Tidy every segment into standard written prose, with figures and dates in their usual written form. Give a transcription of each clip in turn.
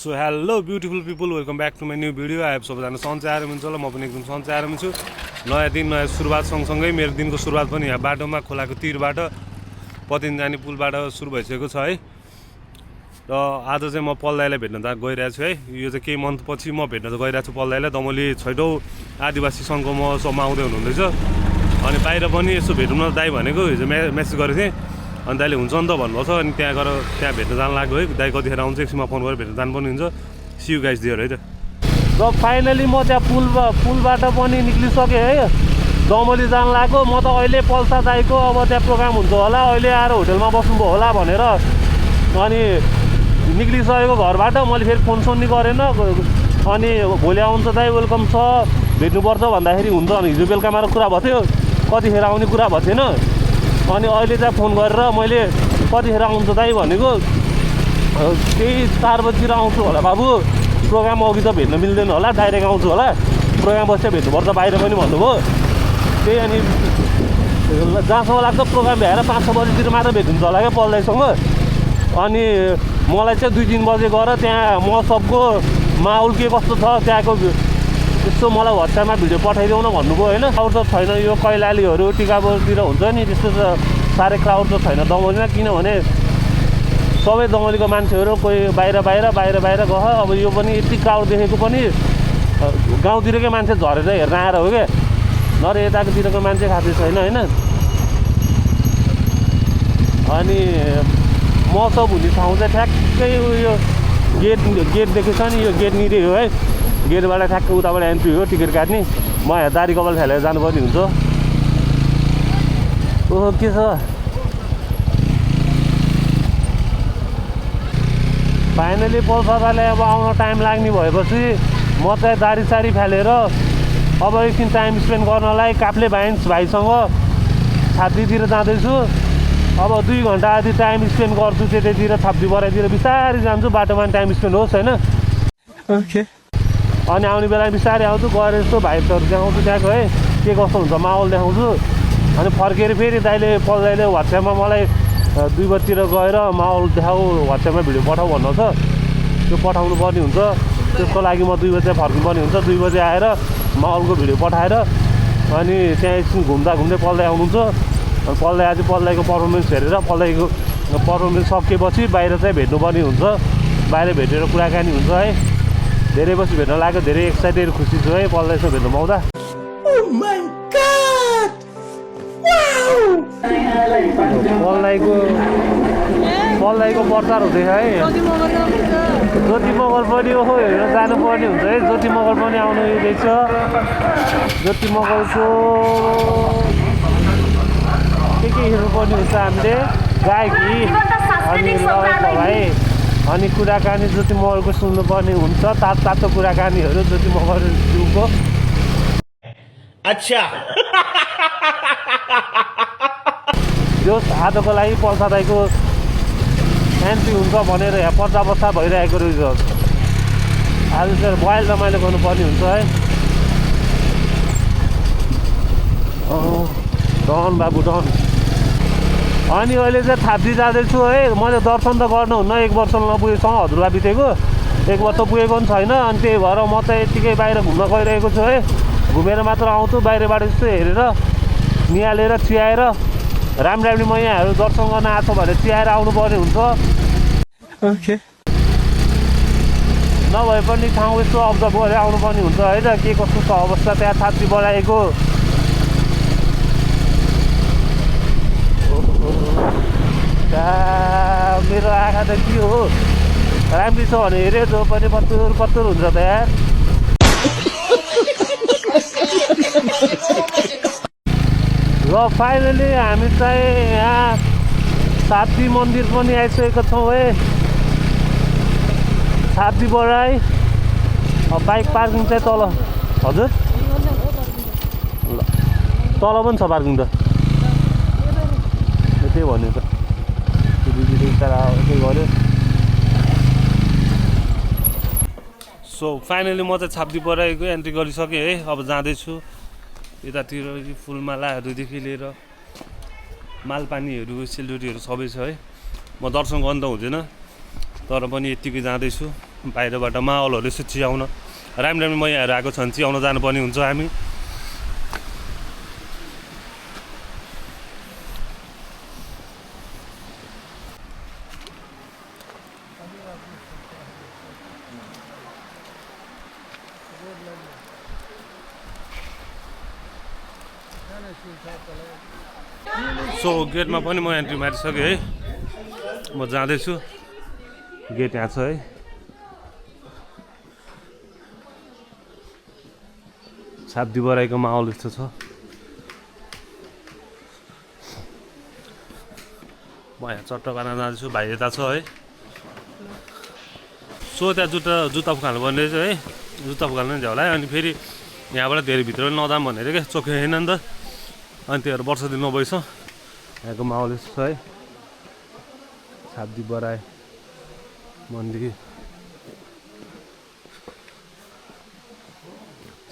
So hello beautiful people welcome back to my new video आए सबैजना सन्चै आएर हुन्छ ल म पनि एकदम सन्चै आएर छु नयाँ दिन नयाँ सुरुवात सँगसँगै मेरो दिनको सुरुवात पनि यहाँ बाटोमा खोलाको तिरबाट पतिन जाने पुलबाट सुरु भइसकेको छ है र आज चाहिँ म पल दाइलाई भेट्न गइरहेको छु है यो चाहिँ केही मन्थ पछि म भेट्न गइरहेको छु पल दाइलाई दमोली 6औं आदिवासी सङ्घको महोत्सवमा आउँदै हुनुहुँदैछ अनि बाहिर पनि यसो भेटौँ न दाइ भनेको हिजो मेसेज गरेको थिएँ अनि दाइले हुन्छ नि त भन्नुभएको छ अनि त्यहाँ गएर त्यहाँ भेट्न जानु लाग्यो है दाइ कतिखेर आउँछ एकछिनमा फोन गरेर भेट्न जानु पर्ने हुन्छ सी यु गाइज देयर है त र फाइनली म त्यहाँ पुलबाट पनि निक्लिसकेँ है दमोली जानु लाग्यो म त अहिले पल्सा दाइको अब त्यहाँ प्रोग्राम हुन्छ होला अहिले आएर होटलमा बस्नुभयो होला भनेर अनि निक्लिसकेको घरबाट मैले फेरि फोन सोन नि गरेन अनि भोलि आउँछ दाइ वेलकम छ भेट्नुपर्छ भन्दाखेरि हुन्छ अनि हिजो बेलुका मेरो कुरा भएको थियो कतिखेर आउने कुरा भएको थिएन अनि अहिले चाहिँ फोन गरेर मैले कतिखेर आउँछ दाइ भनेको त्यही 4 बजीतिर आउँछु होला बाबु प्रोग्राम अघि त भेट्न मिल्दैन होला डाइरेक्ट आउँछु होला प्रोग्राम बस्छ भेट्नुपर्छ बाहिर पनि भन्नुभयो त्यही अनि जहाँसम्म लाग्छ प्रोग्राम भ्याएर 5-6 बजीतिर मात्र भेटिन्छ होला क्या पल दाइसँग अनि मलाई चाहिँ 2-3 बजे गएर त्यहाँ महोत्सवको माहौल के कस्तो छ त्यहाँको त्यस्तो मलाई व्हाट्सएपमा भिडियो पठाइदेऊ न भन्नुभयो होइन क्राउड त छैन यो कैलालीहरू टिकापुरतिर हुन्छ नि त्यस्तो त साह्रै क्राउड त छैन दमोलीमा किनभने सबै दमोलीको मान्छेहरू कोही बाहिर गयो अब यो पनि यति क्राउड देखेको पनि गाउँतिरकै मान्छे झरेर हेर्न आएर हो क्या नरे यताकोतिरको मान्छे खासै छैन होइन अनि महोत्सव हुने ठाउँ चाहिँ ठ्याक्कै उयो गेट देखेको छ नि यो गेट निरै हो है गेटबाट ठ्याक्कै उताबाट एन्ट्री हो टिकट काट्ने म यहाँ दारी कपाल फालेर जानुपर्ने हुन्छ ओहो के छ फाइनली पल्सादाले अब आउन टाइम लाग्ने भएपछि म चाहिँ दारी सारी फालेर अब एकछिन टाइम स्पेन्ड गर्नलाई काप्ले भाइसँग छातीतिर जाँदैछु अब 2 घन्टा आदि टाइम स्पेन्ड गर्छु त्यतैतिर छाप्दी बराइतिर बिस्तारै जान्छु बाटोमा टाइम स्पेन्ड होस् होइन ओके अनि आउने बेला बिस्तारै आउँछु गएर यस्तो भाइबहरू देखाउँछु त्यहाँको है के कस्तो हुन्छ माहौल देखाउँछु अनि फर्केर फेरि दाइले पल दाइले व्हाट्सएपमा मलाई 2 बजीतिर गएर माहौल देखाऊ व्हाट्सएपमा भिडियो पठाऊ भन्नु छ त्यो पठाउनु पर्ने हुन्छ त्यसको लागि म 2 बजे फर्किनु पर्ने हुन्छ 2 बजे आएर माहौलको भिडियो पठाएर अनि त्यहाँ एकछिन घुम्दै पल दाइ आउनुहुन्छ अनि पल दाइ आज पल दाइको पर्फर्मेन्स हेरेर पल दाइको पर्फर्मेन्स सकेपछि बाहिर चाहिँ भेट्नुपर्ने हुन्छ बाहिर भेटेर कुराकानी हुन्छ है धेरै पछि भेट्न लाग्यो धेरै एक्साइटेड खुसी छु है पल दाइसँग भेट्नु पाउँदा पल दाइको प्रचार हुँदैछ है ज्योति मगर पनि ओहो हेरेर जानुपर्ने हुन्छ है ज्योति मगर पनि आउनु रहेछ ज्योति मगरको के हेर्नुपर्ने हुन्छ हामीले गायकी अनि भाइ अनि कुराकानी ज्योति मगरको सुन्नुपर्ने हुन्छ तातो कुराकानीहरू ज्योति मगरको अच्छा यो आजको लागि पल्सा दाइको एन्ट्री हुन्छ भनेर यहाँ पर्चा भइरहेको रहेछ आज चाहिँ मोबाइल रमाइलो गर्नुपर्ने हुन्छ है डन बाबु डन अनि अहिले चाहिँ थाप्दी जाँदैछु है मैले दर्शन त गर्नुहुन्न 1 वर्ष नपुगेसँग हजुरबा बितेको 1 वर्ष पुगेको पनि छैन अनि त्यही भएर म त यतिकै बाहिर घुम्न गइरहेको छु है घुमेर मात्र आउँछु बाहिरबाट यस्तो हेरेर निहालेर चियाएर राम्ररी म यहाँहरू दर्शन गर्न आएको भने चियाएर आउनुपर्ने हुन्छ ओके नभए पनि ठाउँ यस्तो अब्जर्भ गरेर आउनुपर्ने हुन्छ है त के कस्तो छ अवस्था त्यहाँ छाती बढाएको मेरो आँखा त के हो राम्री छ भने हेऱ्यो जो पनि पत्तुर हुन्छ त यार र फाइनली हामी चाहिँ यहाँ साती मन्दिर पनि आइसकेको छौँ है साती बढाइ बाइक पार्किङ चाहिँ तल हजुर तल पनि छ पार्किङ त त्यही भन्यो त के गर्यो सो फाइनली म चाहिँ छाप्दी बढाइको एन्ट्री गरिसकेँ है अब जाँदैछु यतातिर फुलमालाहरूदेखि लिएर मालपानीहरू सेलरोटीहरू सबै छ है म दर्शन गर्नु त हुँदैन तर पनि यतिकै जाँदैछु बाहिरबाट माहौलहरू यसो चियाउन राम्री राम्री मैयाहरू आएको छन् चियाउन जानुपर्ने हुन्छ हामी सो गेटमा पनि म एन्ट्री मारिसकेँ है म जाँदैछु गेट यहाँ छ है शाब्दी बराईको माहौल यस्तो छ म यहाँ चट्ट पार्न जाँदैछु भाइ यता छ है सो त्यहाँ जुत्ता फुकाल्नु पर्ने रहेछ है जुत्ता फुकाल्नु नि होला है अनि फेरि यहाँबाट धेरै भित्र पनि नजाम भनेर क्या चोखे होइन नि त अनि त्योहरू वर्ष दिन नभएछ यहाँको माहौल यस्तो छ है शाब्दी बराई मन्दिर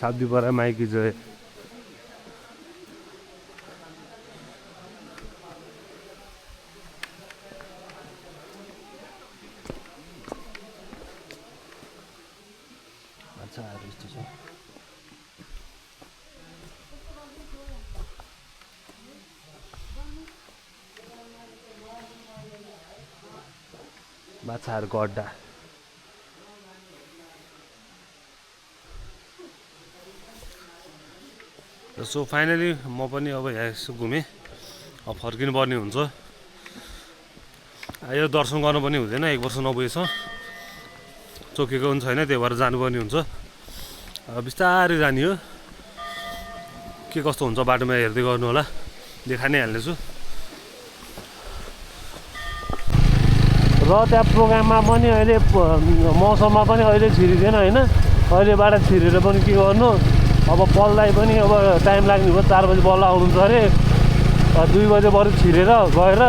शाब्दी बराई माइकी जय माछाहरू यस्तो छ माछाहरूको अड्डा सो फाइनली म पनि अब यहाँ यसो घुमेँ अब फर्किनु पर्ने हुन्छ यो दर्शन गर्नु पनि हुँदैन 1 वर्ष नभएछ चोकेको पनि छैन त्यही भएर जानुपर्ने हुन्छ अब बिस्तारै जाने हो के कस्तो हुन्छ बाटोमा हेर्दै गर्नु होला देखा नै हाल्नेछु र त्यहाँ प्रोग्राममा पनि अहिले मौसममा पनि अहिले छिरिँदैन होइन अहिलेबाट छिरेर पनि के गर्नु अब पल्लाई पनि अब टाइम लाग्ने भयो 4 बजी बल्ल आउनुहुन्छ अरे 2 बजे बरु छिरेर गएर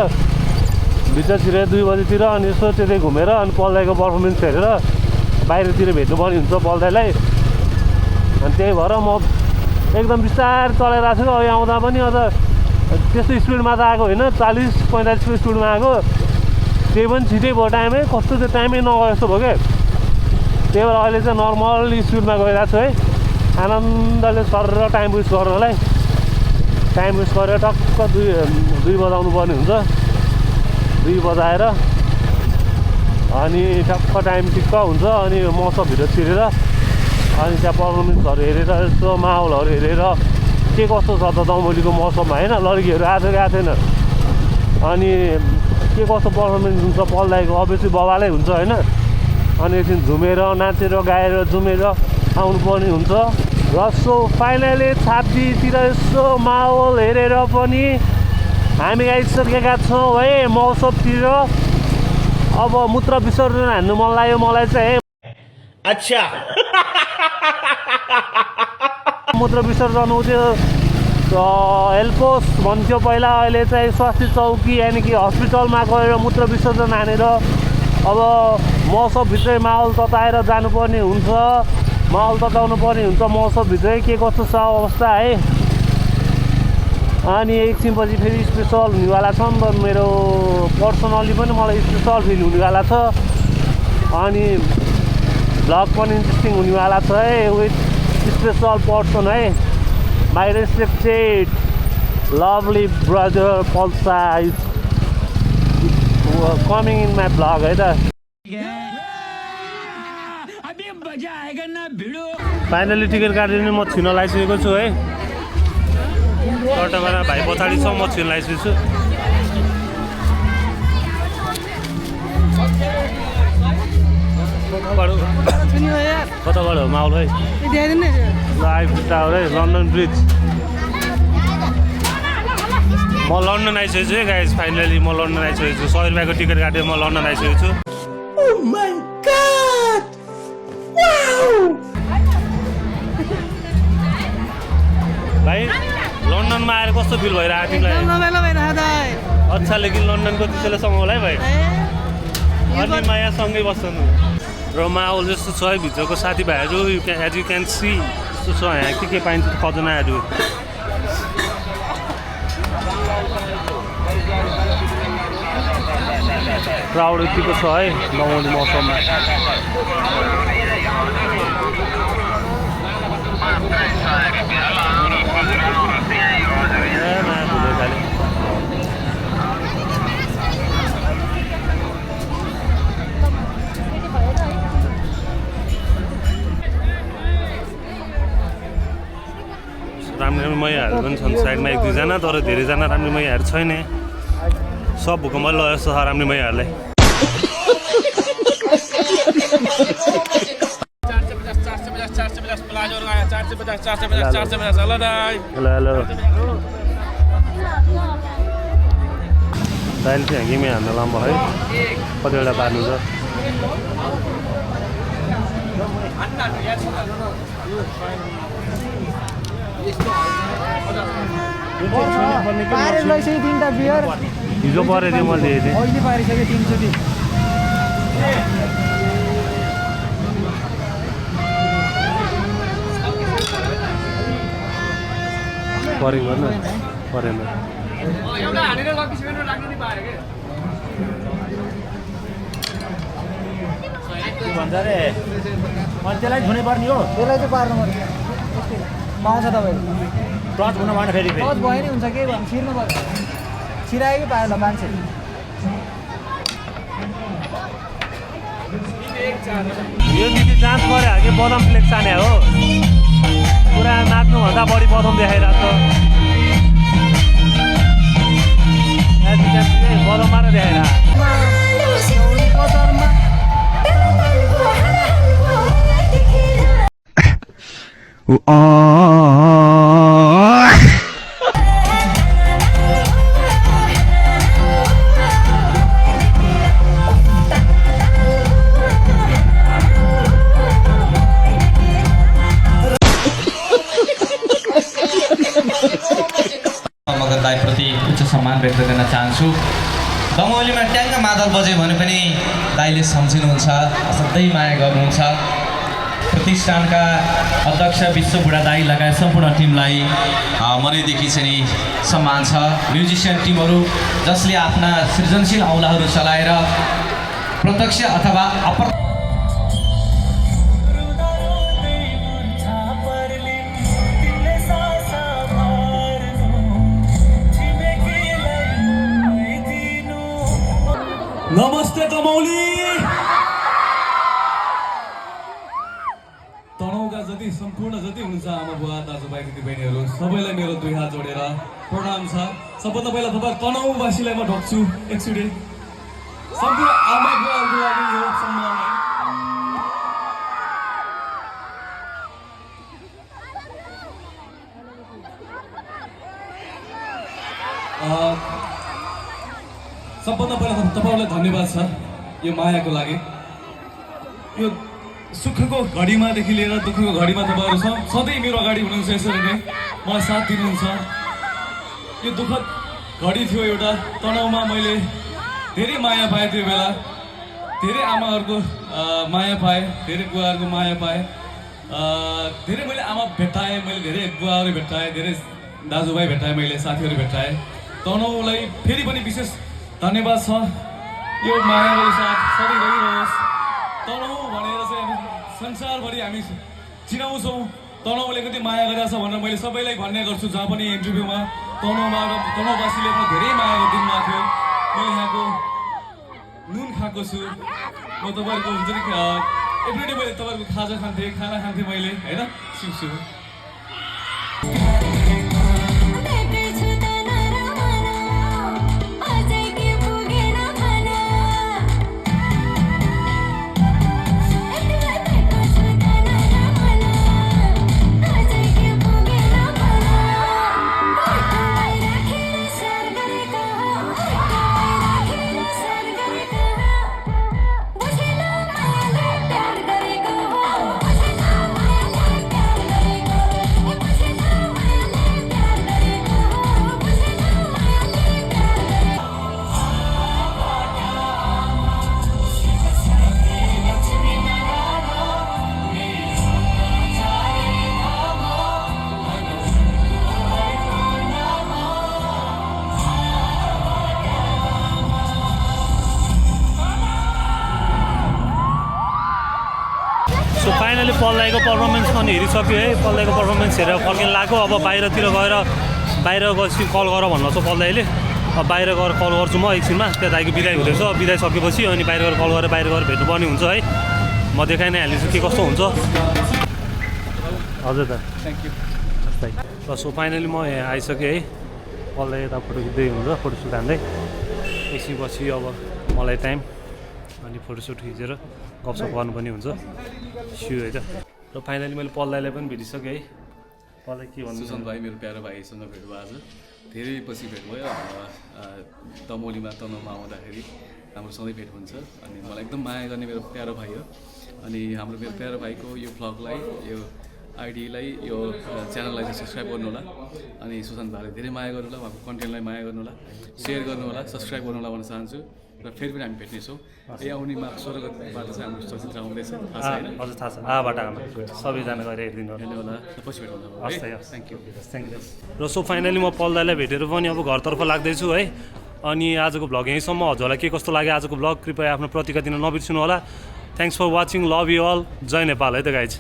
भित्र छिरेर 2 बजीतिर अनि यसो त्यतै घुमेर अनि पल्दाईको पर्फर्मेन्स हेरेर बाहिरतिर भेट्नुपर्ने हुन्छ पल्दाईलाई अनि त्यही भएर म एकदम बिस्तारै चलाइरहेको छु अब आउँदा पनि अझ त्यस्तो स्पिडमा त आएको होइन 40-45 को स्पिडमा आएको त्यही पनि छिटै भयो टाइमै कस्तो त्यो टाइमै नगयो जस्तो भयो क्या त्यही भएर अहिले चाहिँ नर्मल स्पिडमा गइरहेको छु है आनन्दले सर टाइम वेस्ट गर्नलाई टाइम वेस्ट गरेर टक्क 2 बजाउनु पर्ने हुन्छ 2 बजाएर अनि टक्क टाइम टिक्क हुन्छ अनि मौसमभित्र छिरेर अनि त्यहाँ पर्फर्मेन्सहरू हेरेर यस्तो माहौलहरू हेरेर के कस्तो छ त दमोलीको मौसममा होइन लड्कीहरू आएको छैन अनि के कस्तो पर्फर्मेन्स हुन्छ पल्दाईको अभियसली बवालै हुन्छ होइन अनि एकछिन झुमेर नाचेर गाएर झुमेर आउनुपर्ने हुन्छ र सो फाइनली छातीतिर यसो माहौल हेरेर पनि हामी आइसकेका छौँ है मौसमतिर अब मूत्र विसर्जन हान्नु मन लाग्यो मलाई चाहिँ अच्छा मूत्र विसर्जन हुन्थ्यो हेल्पोस्ट भन्थ्यो पहिला अहिले चाहिँ स्वास्थ्य चौकी यानि कि हस्पिटलमा गएर मूत्र विसर्जन हानेर अब मौसमभित्रै माहौल तताएर जानुपर्ने हुन्छ माहौल तताउनु पर्ने हुन्छ मौसमभित्रै के कस्तो छ अवस्था है अनि एकछिनपछि फेरि स्पेसल हुनेवाला छ नि त मेरो पर्सनली पनि मलाई स्पेसल फिल हुनेवाला छ अनि भ्लग पनि इन्ट्रेस्टिङ हुनेवाला छ है विथ स्पेसल पर्सन है my respected lovely brother Palsa is coming in my vlog है त फाइनली टिकट काटिदिनु म छिन लगाइसकेको छु है टोटोबाट भाइ पछाडि छ म छिन लगाइसकेको छु कताबाट हो माहौल है आइफिल टावर है लन्डन ब्रिज म लन्डन आइसकेको छु है गाइज फाइनली म लन्डन आइसकेको छु 100 रुपियाँको टिकट काटेर म लन्डन आइसकेको छु भाइ लन्डनमा आएर कस्तो फिल भइरहेको तिमीलाई अच्छा लेकिन लन्डनको त्यसैलेसँग होला है भाइ अनि मायासँगै बस्छन् र माहौल जस्तो छ है भित्रको साथीभाइहरू एज यु क्यान सी यस्तो छ यहाँ के पाइन्छ खजनाहरू क्राउड यतिको छ है दमौली मौसममा। राम्रो मैयाहरू पनि छन् साइडमा 1-2 जना, तर धेरैजना राम्रो मैयाहरू छैन। सब भूकम्प ल जस्तो छ राम्रो मैयाहरूलाई। हेलो हेलो दाइले चाहिँ हाँगीमै हान्न लाम्बो है, कतिवटा पार्नु छ। हिजो परेको थियो मैले अहिले पारिसक्यो 300 परेको गर्न परेन भन्छ अरे त्यसलाई धुनै पर्ने हो, त्यसलाई चाहिँ पार्नु पर्छ। पाउँछ तपाईँले टच हुन भएन, फेरि टच भयो नि हुन्छ केही भयो छिर्नु पर्छ, छिरायो कि पाएन मान्छे। यो दिदी जाँच गरे कि बदम फ्लेक चाने हो, पुरा नाच्नुभन्दा बढी बदम देखाइरहेको छ, बदम मात्र देखाइरहेको। दाइप्रति उच्च सम्मान व्यक्त गर्न चाहन्छु। दमौलीमा ट्याङ्ग मादल बज्यो भने पनि दाइले सम्झिनुहुन्छ, असाध्यै माया गर्नुहुन्छ। प्रतिष्ठानका अध्यक्ष विश्व बुढा दाई लगायत सम्पूर्ण टिमलाई मनैदेखि चाहिँ सम्मान छ। म्युजिसियन टिमहरू जसले आफ्ना सृजनशील औलाहरू चलाएर प्रत्यक्ष अथवा नमस्ते दमौली। तनहुका जति सम्पूर्ण जति हुनुहुन्छ आमा बुवा दाजुभाइ दिदीबहिनीहरू सबैलाई मेरो 2 हात जोडेर प्रणाम छ। सबभन्दा पहिला तपाईँ तनहुवासीलाई म ढोक्छु एकचोटि। सम्पूर्ण आमा बुवाहरूको लागि यो सम्मान है। सबभन्दा पहिला तपाईँहरूलाई धन्यवाद छ यो मायाको लागि। यो सुखको घडीमादेखि लिएर दुःखको घडीमा तपाईँहरू सधैँ मेरो अगाडि हुनुहुन्छ, यसरी नै मलाई साथ दिनुहुन्छ। यो दुःखद घडी थियो एउटा, तनाउमा मैले धेरै माया पाएँ त्यो बेला, धेरै आमाहरूको माया पाएँ, धेरै बुवाहरूको माया पाएँ, धेरै मैले आमा भेट्टाएँ, मैले धेरै बुवाहरू भेट्टाएँ, धेरै दाजुभाइ भेट्टाएँ, मैले साथीहरू भेट्टाएँ। तनाउलाई फेरि पनि विशेष धन्यवाद छ। यो मायाको साथ सधैँ रहिरहोस्। तनहु भनेर चाहिँ हामी संसारभरि हामी चिनाउँछौँ। तनहुले कति माया गरिरहेछ भनेर मैले सबैलाई भन्ने गर्छु, जहाँ पनि इन्टरभ्यूमा। तनहुवासीले पनि धेरै माया गरिदिनु भएको थियो। मैले यहाँको नुन खाएको छु, म तपाईँहरूको हुन्छ नि एभ्रिडे मैले तपाईँहरूको खाजा खान्थेँ, खाना खान्थेँ मैले होइन, सिक्छु। पल्लाईको पर्फर्मेन्स पनि हेरिसक्यो है। पल्लाईको पर्फर्मेन्स हेरेर फर्किन लाग्यो। अब बाहिर गएपछि कल गर भन्नु छ पल्लाईले। अब बाहिर गएर कल गर्छु म एकछिनमा। त्यहाँ दाइको बिदाई हुँदैछ। बिदाई सकेपछि अनि बाहिर गएर कल गरेर बाहिर गएर भेट्नुपर्ने हुन्छ है। म देखाइ नै हालिदिन्छु के कस्तो हुन्छ। हजुर दा थ्याङ्क यू। ल सो फाइनली म यहाँ आइसकेँ है। पल्लाई यता फोटो खिच्दै हुन्छ, फोटोसुट हान्दै। एकछिनपछि अब मलाई टाइम अनि फोटोसुट खिचेर गफसफ गर्नुपर्ने हुन्छ। सिउ है त। र फाइनली मैले पल्लाईलाई पनि भेटिसकेँ है। पल्लाई के भन्नु? सुशान्त भाइ मेरो प्यारो भाइसँग भेट भयो आज। धेरै पछि भेट भयो। दमोलीमा तनहुँमा आउँदाखेरि हाम्रो सधैँ भेट हुन्छ अनि मलाई एकदम माया गर्ने मेरो प्यारो भाइ हो। अनि हाम्रो मेरो प्यारो भाइको यो भ्लगलाई, यो आइडीलाई, यो च्यानललाई चाहिँ सब्सक्राइब गर्नु होला। अनि सुशान्त भाइले धेरै माया गर्नु होला, उहाँको कन्टेन्टलाई माया गर्नु होला, सेयर गर्नु होला, सब्सक्राइब गर्नु होला भन्न चाहन्छु। र फेरि पनि हामी भेट्नेछौँ। आउने माघ 16 गतिबाट चाहिँ हाम्रो चलचित्र आउँदैछ, थाहा छ होइन? हजुर थाहा छ। आबाट आमा सबैजना गएर हेरिदिनु हेर्नु होला। पछि भेटौँ तपाईँ। हस् त, हस्। Thank you. र सो फाइनली म पल्दालाई भेटेर पनि अब घरतर्फ लाग्दैछु है। अनि आजको भ्लग यहीँसम्म। हजुरलाई के कस्तो लाग्यो आजको भ्लग कृपया आफ्नो प्रतिक्रिया दिन नबिर्सिनु होला। Thanks for watching. Love you all. जय नेपाल है त गाइज।